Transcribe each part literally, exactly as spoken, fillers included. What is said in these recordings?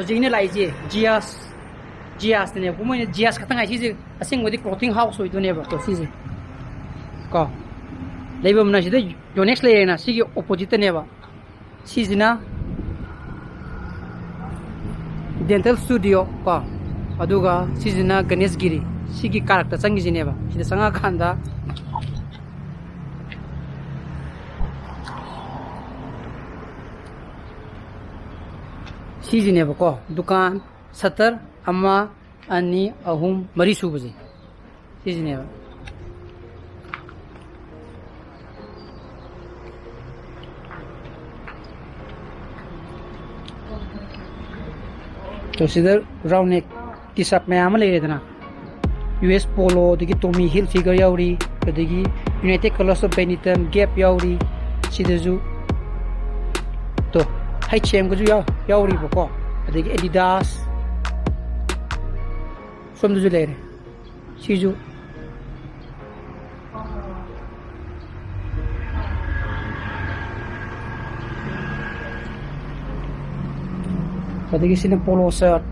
ꯍꯧꯖꯤꯛ ꯑꯩꯅ ꯂꯥꯛꯏꯁꯦ ꯖꯤꯌꯥꯁ, ꯖꯤꯌꯥꯁꯇꯅꯦꯕꯀꯣ꯫ ꯃꯣꯏꯅ ꯖꯤꯌꯥꯁ ꯈꯛꯇ ꯉꯥꯏ꯫ ꯁꯤꯁꯦ ꯑꯁꯦꯡꯕꯗꯤ clothing house ꯑꯣꯏꯗꯣꯏꯅꯦꯕ꯫ ꯀꯣ, ꯁꯤꯁꯦ, ꯀꯣ, ꯂꯩꯐꯝꯅ ꯁꯤꯗ ꯌꯣꯅꯦꯛꯁ ꯂꯩꯔꯦꯅ, ꯁꯤꯒꯤ oppositeꯇꯅꯦꯕ꯫ ꯁꯤꯁꯤꯅ dental studio ꯀꯣ, ꯑꯗꯨꯒ ꯁꯤꯁꯤꯅ ꯒꯅꯦꯁꯒꯤꯔꯤ꯫ ꯁꯤꯒꯤ ꯀꯥꯔꯛꯇ ꯆꯪꯉꯤꯁꯤꯅꯦꯕ꯫ ꯁꯤꯗ ꯆꯪꯉꯛꯑꯀꯥꯟꯗ ꯁꯤꯁꯤꯅꯦꯕꯀꯣ, ꯗꯨꯀꯥꯟ ꯁꯇꯔ ꯑꯃ, ꯑꯅꯤ, ꯑꯍꯨꯝ, ꯃꯔꯤ ꯁꯨꯕꯁꯦ ꯁꯤꯁꯤꯅꯦꯕ꯫ ꯁꯤꯗ round neck T-shirt ꯃꯌꯥꯝ ꯑꯃ ꯂꯩꯔꯦꯗꯅ, U S Polo, ꯑꯗꯒꯤ Tommy Hilfiger ꯌꯥꯎꯔꯤ, ꯑꯗꯒꯤ United Colors of Benetton, Gap ꯌꯥꯎꯔꯤ꯫ ꯁꯤꯗꯁꯨ ꯇꯣ, H&M ꯒꯁꯨ ꯌꯥꯎ-, ꯌꯥꯎꯔꯤꯕꯀꯣ꯫ ꯑꯗꯒꯤ Adidas ꯁꯣꯝꯗꯁꯨ ꯂꯩꯔꯦ꯫ ꯁꯤꯁꯨ ꯑꯗꯒꯤ ꯁꯤꯅ polo shirt꯫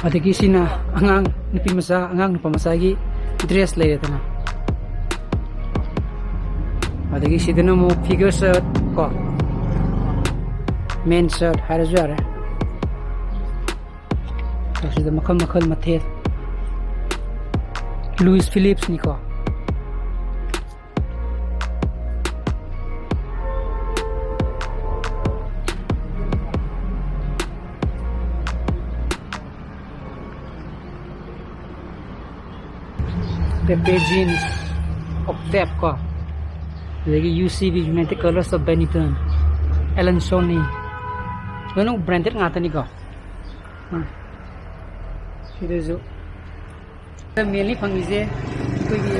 ꯑꯗꯒꯤ ꯁꯤꯅ ꯑꯉꯥꯡ ꯅꯨꯄꯤ ꯃꯆꯥ, ꯑꯉꯥꯡ ꯅꯨꯄꯥ ꯃꯆꯥꯒꯤ dress ꯂꯩꯔꯦꯗꯅ꯫ ꯑꯗꯒꯤ ꯁꯤꯗꯅ ꯑꯃꯨꯛ figure shirt ꯀꯣ, men shirt ꯍꯥꯏꯔꯁꯨ ꯌꯥꯔꯦ꯫ ꯁꯤꯗ ꯃꯈꯜ ꯃꯈꯜ ꯃꯊꯦꯜ꯫ Louis Philippesꯅꯤꯀꯣ꯫ Pepe Jeans, Octave ꯀꯣ, ꯑꯗꯒꯤ U C B, United Colors of Benetton, Allen Sony, ꯂꯣꯏꯅꯃꯛ branded ꯉꯥꯛꯇꯅꯤꯀꯣ꯫ ꯎꯝ꯫ ꯁꯤꯗꯁꯨ mainly ꯐꯪꯉꯤꯁꯦ ꯑꯩꯈꯣꯏꯒꯤ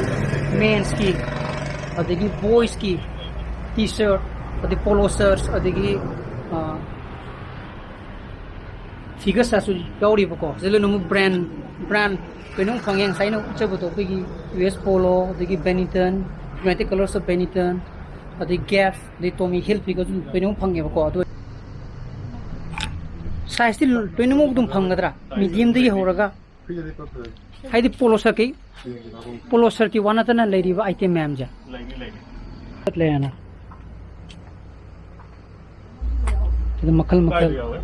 mensꯀꯤ, ꯑꯗꯒꯤ boysꯀꯤ T-shirt, ꯑꯗꯩ polo shirts, ꯑꯗꯒꯤ, ꯑ, ꯐꯤꯒꯔ ꯁꯥꯏꯖꯁꯨ ꯌꯥꯎꯔꯤꯕꯀꯣ꯫ ꯁꯤꯗ ꯂꯣꯏꯅꯃꯛ ꯕ꯭ꯔꯥꯟ ꯕ꯭ꯔꯥꯟ ꯂꯣꯏꯅꯃꯛ ꯐꯪꯉꯦ꯫ ꯉꯁꯥꯏ ꯑꯩꯅ ꯎꯠꯆꯕꯗꯣ ꯑꯩꯈꯣꯏꯒꯤ ꯌꯨ ꯑꯦꯁ ꯄꯣꯂꯣ, ꯑꯗꯒꯤ ꯕꯦꯅꯤꯇꯟ, ꯌꯨꯅꯥꯏꯇꯦꯠ ꯀꯂꯔꯁ ꯑꯣꯐ ꯕꯦꯅꯤꯇꯟ, ꯑꯗꯩ ꯒꯦꯞ, ꯑꯗꯩ ꯇꯣꯃꯤ ꯍꯤꯜ ꯐꯤꯒꯔꯁꯨ ꯂꯣꯏꯅꯃꯛ ꯐꯪꯉꯦꯕꯀꯣ꯫ ꯑꯗꯣ ꯁꯥꯏꯖꯇꯤ ꯂꯣꯏꯅꯃꯛ ꯑꯗꯨꯝ ꯐꯪꯒꯗ꯭ꯔꯥ? ꯃꯤꯗꯤꯌꯝꯗꯒꯤ ꯍꯧꯔꯒ ꯍꯥꯏꯗꯤ ꯄꯣꯂꯣ ꯁꯥꯔꯠꯀꯤ ꯄꯣꯂꯣ ꯁꯥꯔꯠꯀꯤ ꯋꯥ ꯅꯠꯇꯅ ꯂꯩꯔꯤꯕ ꯑꯥꯏꯇꯦꯝ ꯃꯌꯥꯝꯁꯦ꯫ ꯂꯩꯅꯤ, ꯂꯩꯅꯤ꯫ ꯂꯩꯔꯦꯅ꯫ ꯁꯤꯗ ꯃꯈꯜ ꯃꯈꯜ꯫ ꯀꯥꯏꯗ ꯌꯥꯎꯋꯦ?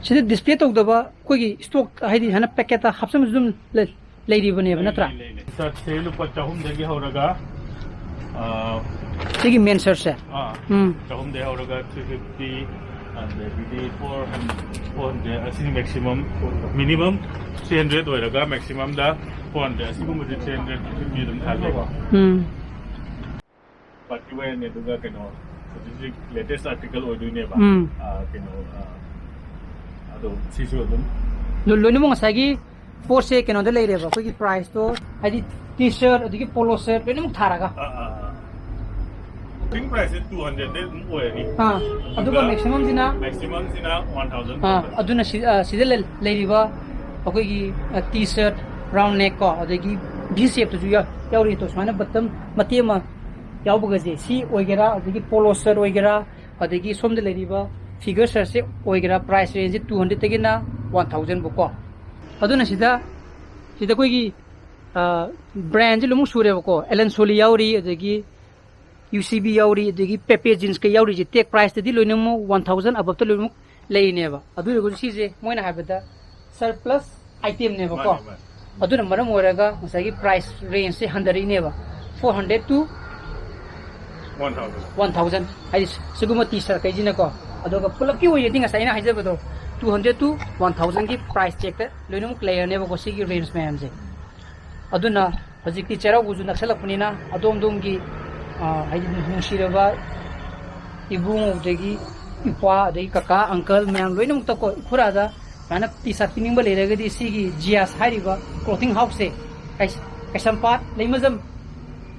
ꯁꯤꯗ ꯗꯤꯁꯄ꯭ꯂꯦ ꯇꯧꯗꯕ ꯑꯩꯈꯣꯏꯒꯤ ꯁ꯭ꯇꯣꯛ ꯍꯥꯏꯗꯤ ꯍꯥꯟꯅ ꯄꯦꯀꯦꯠꯇ ꯍꯥꯞꯆꯟꯕꯁꯨ ꯑꯗꯨꯝ ꯂꯩ꯫ ꯂꯩꯔꯤꯕꯅꯦꯕ ꯅꯠꯇ꯭ꯔꯥ? ꯂꯩ, ꯂꯩ꯫ ꯁꯥꯔꯠꯁꯦ ꯂꯨꯄꯥ ꯆꯍꯨꯝꯗꯒꯤ ꯍꯧꯔꯒ, ꯑ, ꯁꯤꯒꯤ ꯃꯦꯟ ꯁꯥꯔꯠꯁꯦ? ꯑꯥ, ꯎꯝ꯫ ꯆꯍꯨꯝꯗꯒꯤ ꯍꯧꯔꯒ ꯊ꯭ꯔꯤ ꯐꯤꯐꯇꯤ, ꯑꯗꯒꯤꯗꯤ ꯐꯣꯔ ꯍꯟꯗ꯭ꯔꯦꯗ, ꯐꯣꯔ ꯍꯟꯗ꯭ꯔꯦꯗ, ꯑꯁꯤꯅ ꯃꯦꯛꯁꯤꯃꯝ, ꯃꯤꯅꯤꯃꯝ ꯊ꯭ꯔꯤ ꯍꯟꯗ꯭ꯔꯦꯗ ꯑꯣꯏꯔꯒ ꯃꯦꯛꯁꯤꯃꯝꯗ ꯐꯣꯔ ꯍꯟꯗ꯭ꯔꯦꯗ, ꯑꯁꯤꯒꯨꯝꯕꯗꯤ ꯊ꯭ꯔꯤ ꯍꯟꯗ꯭ꯔꯦꯗ ꯐꯤꯐꯇꯤ ꯑꯗꯨꯝ ꯊꯥꯖꯩꯀꯣ꯫ ꯎꯝ꯫ ꯄꯥꯔꯇꯤ ꯋꯦꯌꯔꯅꯦ, ꯑꯗꯨꯒ ꯀꯩꯅꯣ, ꯍꯧꯖꯤꯛ ꯍꯧꯖꯤꯛ ꯂꯦꯇꯦꯁ ꯑꯥꯔꯇꯤꯀꯜ ꯑꯣꯏꯗꯣꯏꯅꯦꯕ꯫ ꯎꯝ꯫ ꯑꯥ, ꯀꯩꯅꯣ, ꯑꯥ, ꯑꯗꯣ ꯁꯤꯁꯨ ꯑꯗꯨꯝ ꯂꯣ-, ꯂꯣꯏꯅꯃꯛ ꯉꯁꯥꯏꯒꯤ ꯄꯣꯠꯁꯦ ꯀꯩꯅꯣꯗ ꯂꯩꯔꯦꯕ, ꯑꯩꯈꯣꯏꯒꯤ ꯄ꯭ꯔꯥꯏꯁꯇꯣ, ꯍꯥꯏꯗꯤ ꯇꯤ ꯁꯥꯔꯠ ꯑꯗꯒꯤ ꯄꯣꯂꯣ ꯁꯥꯔꯠ ꯂꯣꯏꯅꯃꯛ ꯊꯥꯔꯒ꯫ ꯑꯥ, ꯑꯥ, ꯑꯥ꯫ ꯕꯨꯀꯤꯡ ꯄ꯭ꯔꯥꯏꯁꯁꯦ ꯇꯨ ꯍꯟꯗ꯭ꯔꯦꯗꯇꯩ ꯑꯗꯨꯝ ꯑꯣꯏꯔꯅꯤ꯫ ꯑꯥ, ꯑꯗꯨꯒ ꯑꯗꯨꯒ ꯃꯦꯛꯁꯤꯃꯝꯁꯤꯅ? ꯃꯦꯛꯁꯤꯃꯝꯁꯤꯅ ꯋꯥꯟ ꯊꯥꯎꯖꯟ ꯑꯥ, ꯐꯪꯕ꯫ ꯑꯗꯨꯅ ꯁꯤ-, ꯑꯥ, ꯁꯤꯗ ꯂꯩ-, ꯂꯩꯔꯤꯕ ꯑꯩꯈꯣꯏꯒꯤ, ꯑꯥ, ꯇꯤ ꯁꯥꯔꯠ ꯔꯥꯎꯟ ꯅꯦꯛ ꯀꯣ, ꯑꯗꯒꯤ ꯚꯤ ꯁꯦꯞꯇꯁꯨ ꯌꯥꯎ-, ꯌꯥꯎꯔꯤ꯫ ꯇꯣ ꯁꯨꯃꯥꯏꯅ ꯕꯇꯝ ꯃꯇꯦꯛ ꯑꯃ ꯌꯥꯎꯕꯒꯁꯦ, ꯁꯤ ꯑꯣꯏꯒꯦꯔꯥ, ꯑꯗꯒꯤ ꯄꯣꯂꯣ ꯁꯥꯔꯠ ꯑꯣꯏꯒꯦꯔꯥ, ꯑꯗꯒꯤ ꯁꯣꯝꯗ ꯂꯩꯔꯤꯕ ꯐꯤꯒꯔ ꯁꯥꯔꯠꯁꯦ ꯑꯣꯏꯒꯦꯔꯥ, ꯄ꯭ꯔꯥꯏꯁ ꯔꯦꯟꯖꯁꯦ ꯇꯨ ꯍꯟꯗ꯭ꯔꯦꯗꯇꯒꯤꯅ ꯋꯥꯟ ꯊꯥꯎꯖꯟ ꯐꯥꯎꯀꯣ꯫ ꯑꯗꯨꯅ ꯁꯤꯗ, ꯁꯤꯗ ꯑꯩꯈꯣꯏꯒꯤ, ꯑ, ꯕ꯭ꯔꯥꯟꯁꯦ ꯂꯣꯏꯅꯃꯛ ꯁꯨꯔꯦꯕꯀꯣ꯫ ꯑꯦꯂꯟ ꯁꯣꯂꯤ ꯌꯥꯎꯔꯤ, ꯑꯗꯒꯤ ꯌꯨ ꯁꯤ ꯕꯤ ꯌꯥꯎꯔꯤ, ꯑꯗꯒꯤ ꯄꯦꯄꯦ ꯖꯤꯟꯁꯀ ꯌꯥꯎꯔꯤꯁꯦ꯫ ꯇꯦꯛ ꯄ꯭ꯔꯥꯏꯁꯇꯗꯤ ꯂꯣꯏꯅꯃꯛ ꯋꯥꯟ ꯊꯥꯎꯖꯟ ꯑꯕꯞꯇ ꯂꯣꯏꯅꯃꯛ ꯂꯩꯔꯤꯅꯦꯕ꯫ ꯑꯗꯨ ꯑꯣꯏꯔꯒꯁꯨ ꯁꯤꯁꯦ ꯃꯣꯏꯅ ꯍꯥꯏꯕꯗ ꯁꯔꯄ꯭ꯂꯁ ꯑꯥꯏꯇꯦꯝꯅꯦꯕꯀꯣ꯫ ꯃꯥꯅꯦ, ꯃꯥꯅꯦ꯫ ꯑꯗꯨꯅ ꯃꯔꯝ ꯑꯣꯏꯔꯒ ꯉꯁꯥꯏꯒꯤ ꯄ꯭ꯔꯥꯏꯁ ꯔꯦꯟꯖꯁꯦ ꯍꯟꯊꯔꯛꯏꯅꯦꯕ, four hundred to one thousand. One thousand. ꯍꯥꯏꯗꯤ ꯁꯤꯒꯨꯝꯕ ꯇꯤ ꯁꯥꯔꯠꯈꯩꯁꯤꯅꯀꯣ꯫ ꯑꯗꯨꯒ ꯄꯨꯂꯞꯀꯤ ꯑꯣꯏꯅꯗꯤ ꯉꯁꯥꯏ ꯑꯩꯅ ꯍꯥꯏꯖꯕꯗꯣ, ꯇꯨ ꯍꯟꯗ꯭ꯔꯦꯗ ꯇꯨ ꯋꯥꯟ ꯊꯥꯎꯖꯟꯒꯤ ꯄ꯭ꯔꯥꯏꯁ ꯇꯦꯛꯇ ꯂꯣꯏꯅꯃꯛ ꯂꯩꯔꯅꯦꯕꯀꯣ, ꯁꯤꯒꯤ ꯔꯦꯟꯖ ꯃꯌꯥꯝꯁꯦ꯫ ꯑꯗꯨꯅ ꯍꯧꯖꯤꯛꯇꯤ ꯆꯩꯔꯥꯎꯕꯁꯨ ꯅꯛꯁꯜꯂꯛꯄꯅꯤꯅ, ꯑꯗꯣꯝ ꯑꯗꯣꯝꯒꯤ, ꯑ, ꯍꯥꯏꯗꯤ ꯅꯨꯡꯁꯤꯔꯕ ꯏꯕꯨꯡ, ꯑꯗꯒꯤ ꯏꯄ꯭ꯋꯥ, ꯑꯗꯒꯤ ꯀꯀꯥ, ꯑꯪꯀꯜ ꯃꯌꯥꯝ ꯂꯣꯏꯅꯃꯛꯇꯀꯣ, ꯏꯈꯨꯔꯥꯗ ꯁꯨꯃꯥꯏꯅ ꯇꯤ ꯁꯥꯔꯠ ꯄꯤꯅꯤꯡꯕ ꯂꯩꯔꯒꯗꯤ, ꯁꯤꯒꯤ ꯖꯤꯌꯥꯁ ꯍꯥꯏꯔꯤꯕ ꯀ꯭ꯂꯣꯊꯤꯡ ꯍꯥꯎꯁꯁꯦ, ꯀꯩ-, ꯀꯩꯁꯥꯝꯄꯥꯠ ꯂꯩꯃꯖꯝ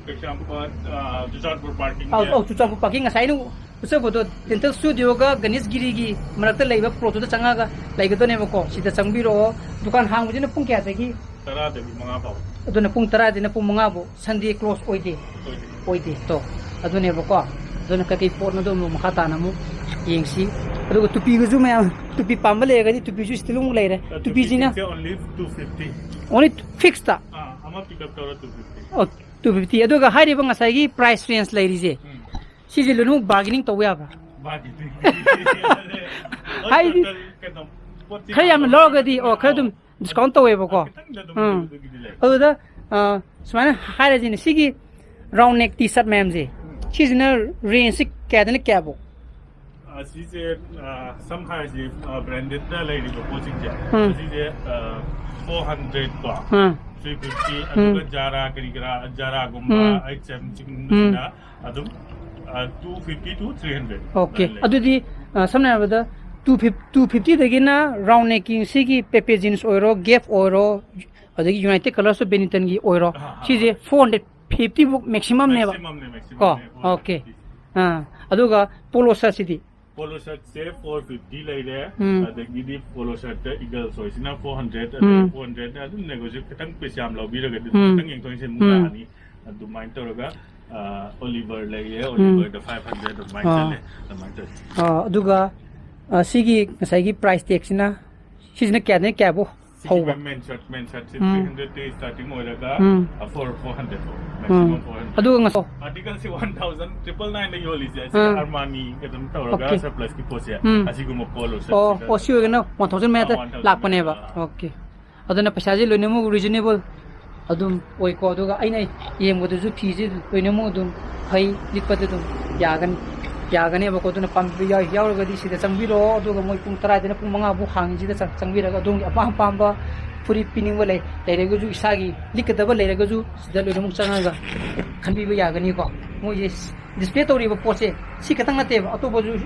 ꯀꯩꯁꯥꯝꯄꯥꯠ, ꯑ, ꯆꯨꯔꯆꯥꯟꯄꯨꯔ ꯄꯥꯔꯀꯤꯡ ꯑꯧ, ꯑꯧ, ꯆꯨꯔꯆꯥꯟꯄꯨꯔ ꯄꯥꯔꯀꯤꯡ ꯉꯁꯥꯏ ꯑꯩꯅ ꯎꯠꯆꯕꯗꯣ, ꯗꯦꯟꯇꯦꯜ ꯁ꯭ꯇꯨꯗꯤꯑꯣꯒ ꯒꯅꯦꯁꯒꯤꯔꯤꯒꯤ ꯃꯔꯛꯇ ꯂꯩꯕ ꯄ꯭ꯂꯣꯠꯇꯨꯗ ꯆꯪꯉꯒ ꯂꯩꯒꯗꯣꯏꯅꯦꯕꯀꯣ꯫ ꯁꯤꯗ ꯆꯪꯕꯤꯔꯛꯑꯣ꯫ ꯗꯨꯀꯥꯟ ꯍꯥꯡꯕꯁꯤꯅ ꯄꯨꯡ ꯀꯌꯥꯗꯒꯤ? ꯇꯔꯥꯗꯒꯤ ꯃꯉꯥ ꯐꯥꯎ꯫ ꯑꯗꯨꯅ ꯄꯨꯡ ꯇꯔꯥꯗꯩꯅ ꯄꯨꯡ ꯃꯉꯥ ꯐꯥꯎ꯫ ꯁꯟꯗꯦ ꯀ꯭ꯂꯣꯁ ꯑꯣꯏꯗꯦ? ꯑꯣꯏꯗꯦ꯫ ꯑꯣꯏꯗꯦ꯫ ꯇꯣ, ꯑꯗꯨꯅꯦꯕꯀꯣ꯫ ꯑꯗꯨꯅ ꯀꯩꯀꯩ ꯄꯣꯠꯅꯣꯗꯣ ꯑꯃꯨꯛ ꯃꯈꯥ ꯇꯥꯅ ꯑꯃꯨꯛ ꯌꯦꯡꯁꯤ꯫ ꯑꯗꯨꯒ ꯇꯨꯄꯤꯒꯁꯨ ꯃꯌꯥꯝ, ꯇꯨꯄꯤ ꯄꯥꯝꯕ ꯂꯩꯔꯒꯗꯤ ꯇꯨꯄꯤꯁꯨ ꯁꯤꯗ ꯑꯃꯨꯛ ꯂꯩꯔꯦ꯫ ꯑ, ꯇꯨꯄꯤꯁꯤꯅ ꯇꯨꯄꯤꯁꯦ only two fifty꯫ Only fixed? ꯑꯥ, ꯑꯃ pick up ꯇꯧꯔ two fifty꯫ ꯑꯣ, two fifty꯫ ꯑꯗꯨꯒ ꯍꯥꯏꯔꯤꯕ ꯉꯁꯥꯏꯒꯤ price range ꯂꯩꯔꯤꯁꯦ, ꯎꯝ꯫ ꯁꯤꯁꯦ ꯂꯣꯏꯅꯃꯛ bargaining ꯇꯧꯕ ꯌꯥꯕ꯭ꯔꯥ? Bargaining꯫ ꯍꯥꯏꯗꯤ, total ꯀꯩꯅꯣ, ꯄꯣꯠꯁꯤ ꯈꯔ ꯌꯥꯝꯅ ꯂꯧꯔꯒꯗꯤ, ꯑꯣ, ꯈꯔ ꯑꯗꯨꯝ discount ꯇꯧꯋꯦꯕꯀꯣ꯫ ꯈꯤꯇꯪꯗꯤ ꯑꯗꯨꯝ ꯎꯝ꯫ ꯑꯗꯨꯒꯤꯗꯤ ꯂꯩ꯫ ꯑꯗꯨꯗ, ꯑ, ꯁꯨꯃꯥꯏꯅ ꯍꯥꯏꯔꯁꯤꯅꯦ, ꯁꯤꯒꯤ round neck T-shirt ꯃꯌꯥꯝꯁꯦ, ꯎꯝ꯫ ꯁꯤꯁꯤꯅ range ꯁꯤ ꯀꯌꯥꯗꯩꯅ ꯀꯌꯥꯐꯧ? ꯑꯁꯤꯁꯦ, ꯑ, ꯁꯝ ꯍꯥꯏꯔꯁꯤ, ꯑ, branded ꯇ ꯂꯩꯔꯤꯕ ꯄꯣꯠꯁꯤꯡꯁꯦ, ꯎꯝ꯫ ꯑꯁꯤꯁꯦ, ꯑ, four hundred ꯀꯣ, ꯎꯝ꯫ Three fifty, ꯎꯝ꯫ ꯑꯗꯨꯒ Zara ꯀꯔꯤ ꯀꯔꯥ, Zara ꯒꯨꯝꯕ, ꯎꯝ꯫ H M ꯁꯤꯒꯨꯝꯕꯁꯤꯅ ꯎꯝ꯫ ꯑꯗꯨꯝ, ꯑ, two fifty to three hundred okay. ꯂꯩ꯫ ꯑꯗꯨꯗꯤ, ꯑ, ꯁꯝꯅ ꯍꯥꯏꯔꯕꯗ, two fifty, two fifty ꯗꯒꯤꯅ round neck ꯀꯤ ꯁꯤꯒꯤ Pepe jeans ꯑꯣꯏꯔꯣ, Gap ꯑꯣꯏꯔꯣ, ꯑꯗꯒꯤ United Colors of Benetton ꯒꯤ ꯑꯣꯏꯔꯣ, ꯑꯥ, ꯑꯥ, ꯁꯤꯁꯦ ꯑꯥ꯫ Four hundred fifty ꯐꯥꯎ maximum ꯅꯦꯕ꯫ Maximum ꯅꯦ, maximum ꯀꯣ? ꯅꯦ, four hundred fifty꯫ ꯑꯣꯀꯦ꯫ ꯑꯥ, ꯑꯗꯨꯒ polo shirt ꯁꯤꯗꯤ? Polo shirt ꯁꯦ four fifty ꯂꯩꯔꯦ, ꯎꯝ꯫ ꯑꯗꯒꯤꯗꯤ polo shirt ꯇ Eagles ꯍꯣꯏꯁꯤꯅ four hundred, ꯎꯝ꯫ Four hundred ꯅ ꯑꯗꯨꯝ negotiate, ꯈꯤꯇꯪ ꯄꯩꯁꯥ ꯌꯥꯝ ꯂꯧꯕꯤꯔꯒꯗꯤ ꯑꯗꯨꯝ ꯎꯝ꯫ ꯈꯤꯇꯪ ꯌꯦꯡꯊꯣꯛ ꯌꯦꯡꯁꯤꯟ ꯑꯃꯨꯛ ꯎꯝ꯫ ꯂꯥꯛꯑꯅꯤ꯫ ꯑꯗꯨꯃꯥꯏꯅ ꯇꯧꯔꯒ, ꯑ, Oliver ꯂꯩꯔꯦ, ꯎꯝ꯫ Oliver ꯗ five hundred ꯑꯗꯨꯃꯥꯏꯅ ꯑꯥ꯫ ꯆꯠꯂꯦ, ꯑꯗꯨꯃꯥꯏꯅ ꯇꯧꯋꯦ꯫ ꯑ, ꯑꯗꯨꯒ, ꯑ, ꯁꯤꯒꯤ ꯉꯁꯥꯏꯒꯤ price tag ꯁꯤꯅ, ꯁꯤꯁꯤꯅ ꯀꯌꯥꯗꯩꯅ ꯀꯌꯥꯕꯨ ꯁꯤꯒꯤ ꯍꯧꯕ? Men shirt, men shirt ꯁꯤ ꯎꯝ꯫ Three hundred ꯗꯒꯤ starting ꯑꯣꯏꯔꯒ, ꯎꯝ꯫ ꯑ, four, four hundred ꯐꯥꯎ, ꯎꯝ꯫ Maximum four hundred꯫ ꯑꯗꯨꯒ ꯉꯁꯥꯏ article ꯁꯤ one thousand triple nine ꯗ ꯌꯣꯜꯂꯤꯁꯦ, ꯑꯁꯤ ꯎꯝ꯫ Armani ꯑꯗꯨꯝ ꯇꯧꯔꯒ ꯑꯣꯀꯦ꯫ Surplus ꯀꯤ ꯄꯣꯠꯁꯦ, ꯎꯝ꯫ ꯑꯁꯤꯒꯨꯝꯕ polo shirt ꯑꯣ, ꯁꯤꯒ ꯑꯣ, ꯁꯤ ꯑꯣꯏꯒꯅ one thousand ꯃꯌꯥꯗ ꯑꯥ, one thousand ꯂꯥꯛꯄꯅꯦꯕ꯫ ꯃꯌꯥꯗ꯫ ꯑꯣꯀꯦ꯫ ꯑꯗꯨꯅ ꯄꯩꯁꯥꯁꯦ ꯂꯣꯏꯅꯃꯛ reasonable ꯑꯗꯨꯝ ꯑꯣꯏꯀꯣ꯫ ꯑꯗꯨꯒ ꯑꯩꯅ ꯌꯦꯡꯕꯗꯁꯨ ꯐꯤꯁꯦ ꯂꯣꯏꯅꯃꯛ ꯑꯗꯨꯝ ꯐꯩ, ꯂꯤꯠꯄꯗ ꯑꯗꯨꯝ ꯌꯥꯒꯅꯤ, ꯌꯥꯒꯅꯦꯕꯀꯣ꯫ ꯑꯗꯨꯅ ꯄꯥꯝꯕꯤꯕ ꯌꯥꯎ-, ꯌꯥꯎꯔꯒꯗꯤ ꯁꯤꯗ ꯆꯪꯕꯤꯔꯛꯑꯣ꯫ ꯑꯗꯨꯒ ꯃꯣꯏ ꯄꯨꯡ ꯇꯔꯥꯗꯩꯅ ꯄꯨꯡ ꯃꯉꯥ ꯐꯥꯎ ꯍꯥꯡꯉꯤꯁꯤꯗ ꯆꯪ-, ꯆꯪꯕꯤꯔꯒ ꯑꯗꯣꯝꯒꯤ ꯑꯄꯥꯝ ꯑꯄꯥꯝꯕ ꯐꯨꯔꯤꯠ ꯄꯤꯅꯤꯡꯕ ꯂꯩ, ꯂꯩꯔꯒꯁꯨ, ꯏꯁꯥꯒꯤ ꯂꯤꯠꯀꯗꯕ ꯂꯩꯔꯒꯁꯨ ꯁꯤꯗ ꯂꯣꯏꯅꯃꯛ ꯆꯪꯉꯒ ꯈꯟꯕꯤꯕ ꯌꯥꯒꯅꯤꯀꯣ꯫ ꯃꯣꯏꯁꯦ display ꯇꯧꯔꯤꯕ ꯄꯣꯠꯁꯦ ꯁꯤ ꯈꯛꯇꯪ ꯅꯠꯇꯦꯕ, ꯑꯇꯣꯞꯄꯁꯨ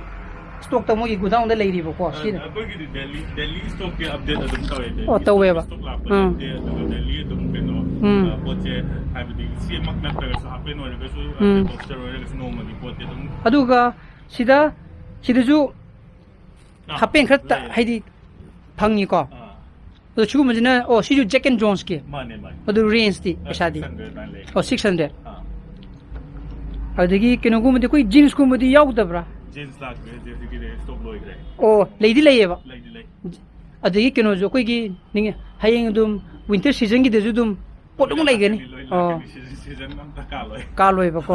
stock ꯇ ꯃꯣꯏꯒꯤ godown ꯗ ꯂꯩꯔꯤꯕꯀꯣ꯫ ꯑ, ꯁꯤꯅ ꯑꯩꯈꯣꯏꯒꯤꯗꯤ daily, daily stock ꯀꯤ update ꯑꯗꯨꯝ ꯇꯧꯋꯦ꯫ ꯑꯣ, daily ꯇꯧꯋꯦꯕ꯫ Stock ꯂꯥꯛꯄ ꯎꯝ꯫ ꯅꯠꯇꯦ, ꯑꯗꯨꯒ daily ꯑꯗꯨꯝ ꯀꯩꯅꯣ, ꯎꯝ꯫ ꯑ, ꯄꯣꯠꯁꯦ ꯍꯥꯏꯕꯗꯤ ꯁꯤꯃꯛ ꯅꯠꯇ꯭ꯔꯒꯁꯨ ꯍꯥꯐ ꯄꯦꯟ ꯑꯣꯏꯔꯒꯁꯨ ꯎꯝ꯫ ꯕꯣꯛꯁꯔ ꯑꯣꯏꯔꯒꯁꯨ ꯅꯣꯡꯃꯒꯤ ꯄꯣꯠꯇꯤ ꯑꯗꯨꯝ ꯑꯗꯨꯒ ꯁꯤꯗ ꯁꯤꯗꯁꯨ ꯑꯥ, ꯍꯥꯐ ꯄꯦꯟ ꯈꯔ ꯇ- ꯂꯩꯌꯦ꯫ ꯍꯥꯏꯗꯤ ꯐꯪꯉꯤꯀꯣ꯫ ꯑꯥ, ꯑꯗꯣ ꯁꯤꯒꯨꯝꯕꯁꯤꯅ, ꯑꯣ, ꯁꯤꯁꯨ ꯖꯦꯛ ꯑꯦꯟ ꯖꯣꯟꯁꯀꯤ꯫ ꯃꯥꯅꯦ ꯃꯥꯅꯦ꯫ ꯑꯗꯨ ꯔꯦꯟꯖꯇꯤ ꯑ, ꯄꯩꯁꯥꯗꯤ? six hundred ꯑꯗꯨꯃꯥꯏꯅ ꯂꯩ꯫ ꯑꯣ, ꯁꯤꯛꯁ ꯍꯟꯗ꯭ꯔꯦꯠ꯫ ꯑꯥ, ꯑꯗꯨꯗꯒꯤ ꯀꯩꯅꯣꯒꯨꯝꯕꯗꯤ, ꯑꯩꯈꯣꯏ ꯖꯤꯟꯁꯀꯨꯝꯕꯗꯤ ꯌꯥꯎꯗꯕ꯭ꯔꯥ? ꯖꯤꯟꯁ ꯂꯥꯛꯇ꯭ꯔꯦ ꯍꯧꯖꯤꯛ, ꯍꯧꯖꯤꯛꯀꯤꯗꯤ ꯁ꯭ꯇꯣꯛ ꯂꯣꯏꯈ꯭ꯔꯦ꯫ ꯑꯣ, ꯂꯩꯗꯤ ꯂꯩꯌꯦꯕ꯫ ꯂꯩꯗꯤ ꯂꯩ꯫ ꯑꯗꯒꯤ ꯀꯩꯅꯣꯁꯨ ꯑꯩꯈꯣꯏꯒꯤ ꯅꯤꯡ-, ꯍꯌꯦꯡ ꯑꯗꯨꯝ ꯋꯤꯟꯇꯔ ꯁꯤꯖꯟꯒꯤꯗꯁꯨ ꯑꯗꯨꯝ ꯄꯣꯠ ꯑꯗꯨꯝ ꯂꯩꯒꯅꯤ꯫ ꯂꯣꯏ ꯑꯣ, ꯂꯥꯛꯀꯅꯤ꯫ ꯁꯤꯖꯟ, ꯁꯤꯖꯟ ꯑꯝꯇ ꯀꯥꯜꯂꯣꯏ꯫ ꯀꯥꯜꯂꯣꯏꯕꯀꯣ꯫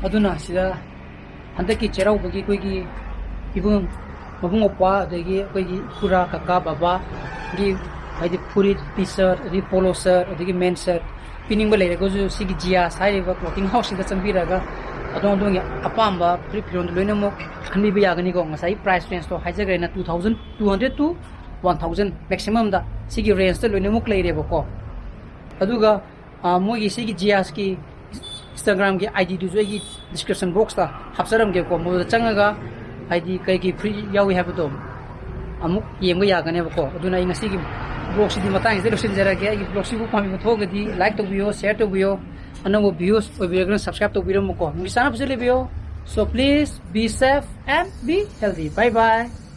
ꯑꯗꯨꯅ ꯁꯤꯗ ꯍꯟꯗꯛꯀꯤ ꯆꯩꯔꯥꯎꯕꯒꯤ ꯑꯩꯈꯣꯏꯒꯤ ꯏꯕꯨꯡ, ꯃꯕꯨꯡ ꯃꯧꯄ꯭ꯋꯥ, ꯑꯗꯒꯤ ꯑꯩꯈꯣꯏꯒꯤ ꯏꯄꯨꯔꯥ, ꯀꯀꯥ, ꯕꯕꯥꯒꯤ ꯍꯥꯏꯗꯤ ꯐꯨꯔꯤꯠ, ꯇꯤ ꯁꯔꯠ, ꯑꯗꯒꯤ ꯄꯣꯂꯣ ꯁꯔꯠ, ꯑꯗꯒꯤ ꯃꯦꯟ ꯁꯔꯠ ꯄꯤꯅꯤꯡꯕ ꯂꯩꯔꯒꯁꯨ ꯁꯤꯒꯤ ꯖꯤꯌꯥꯁ ꯍꯥꯏꯔꯤꯕ ꯀ꯭ꯂꯣꯊꯤꯡ ꯍꯥꯎꯁꯁꯤꯗ ꯆꯪꯕꯤꯔꯒ ꯑꯗꯣꯝ ꯑꯗꯣꯝꯒꯤ ꯑꯄꯥꯝꯕ ꯐꯨꯔꯤꯠ ꯐꯤꯔꯣꯟꯗꯣ ꯂꯣꯏꯅꯃꯛ ꯈꯟꯕꯤꯕ ꯌꯥꯒꯅꯤꯀꯣ꯫ ꯉꯁꯥꯏ price range to ꯍꯥꯏꯖꯈ꯭ꯔꯦꯅ, two thousand two hundred to one thousand maximum ꯗ ꯁꯤꯒꯤ range ꯇ ꯂꯣꯏꯅꯃꯛ ꯂꯩꯔꯦꯕꯀꯣ꯫ ꯑꯗꯨꯒ ꯑ, ꯃꯣꯏꯒꯤ ꯁꯤꯒꯤ ꯖꯤꯌꯥꯁꯀꯤ Instagram ꯒꯤ ID ꯗꯨꯁꯨ ꯑꯩꯒꯤ description box ꯇ ꯍꯥꯞꯆꯔꯝꯒꯦꯀꯣ꯫ ꯃꯗꯨꯗ ꯆꯪꯉꯒ ꯍꯥꯏꯗꯤ ꯀꯩ ꯀꯩ ꯐꯨꯔꯤꯠ ꯌꯥꯎꯏ ꯍꯥꯏꯕꯗꯣ ꯑꯃꯨꯛ ꯌꯦꯡꯕ ꯌꯥꯒꯅꯦꯕꯀꯣ꯫ ꯑꯗꯨꯅ ꯑꯩ ꯉꯁꯤꯒꯤ vlog ꯁꯤꯗꯤ ꯃꯇꯥꯡꯁꯤꯗ ꯂꯣꯏꯁꯤꯟꯖꯔꯒꯦ꯫ ꯑꯩꯒꯤ vlog ꯁꯤꯕꯨ ꯄꯥꯝꯕꯤꯕ ꯊꯣꯛꯑꯒꯗꯤ like ꯇꯧꯕꯤꯌꯣ, share ꯇꯧꯕꯤꯌꯣ, ꯑꯅꯧꯕ viewers ꯑꯣꯏꯕꯤꯔꯒꯅ subscribe ꯇꯧꯕꯤꯔꯝꯃꯨꯀꯣ꯫ ꯅꯨꯃꯤꯠ ꯆꯥꯅ ꯐꯖꯅ ꯂꯩꯕꯤꯌꯣ꯫ So please be safe and be healthy. Bye bye.